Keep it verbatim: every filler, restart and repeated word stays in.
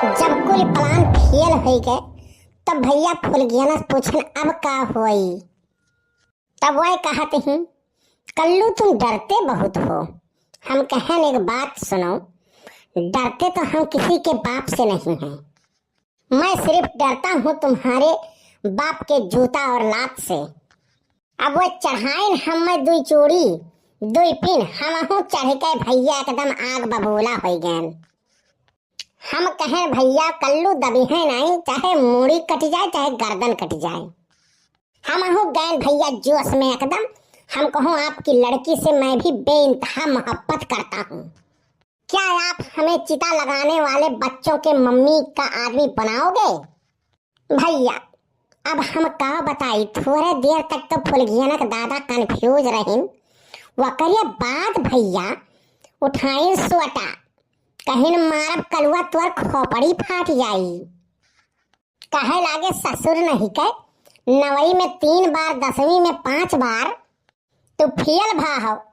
जब कुल plan fail होइ गए, तब भइया फुलगियाना से पूछन, "अब का होई?" तब वह कहत ही, "कल्लू, तुम डरते बहुत हो।" हम कहन, "एक बात सुनो, डरते तो हम किसी के बाप से नहीं हैं, मैं सिर्फ डरता हूँ तुम्हारे बाप के जूता और लात से।" अब वह चढ़ाइन हमें दुई चूड़ी, दुई पिन, हमहूँ चढ़ के भइया एकदम आग बबूला होइ गएन। हम कहें, "भइया, कल्लू दबिहें नाहीं, चाहे मूड़ी कटि जाए, चाहे गर्दन कटि जाए।" हमहूँ गएन भइया जोश में एकदम। हम कहूँ, "आपकी लड़की से मैं भी बेइंतहा मोहब्बत करता हूँ। क्या आप हमें चिता लगाने वाले बच्चों के मम्मी का आदमी बनाओगे?" भइया, अब हम का बताई, थोड़े देर तक तो फुलगियाना के दादा confuse रहिन। वकरे बाद भइया उठाइन सोटा, कहिन, "मारब कलुआ, तोर खोपड़ी फाट जाई।" कहे लागे, "ससुर नहीं के, नवई में तीन बार, दसवीं में पांच बार तू fail भा हो,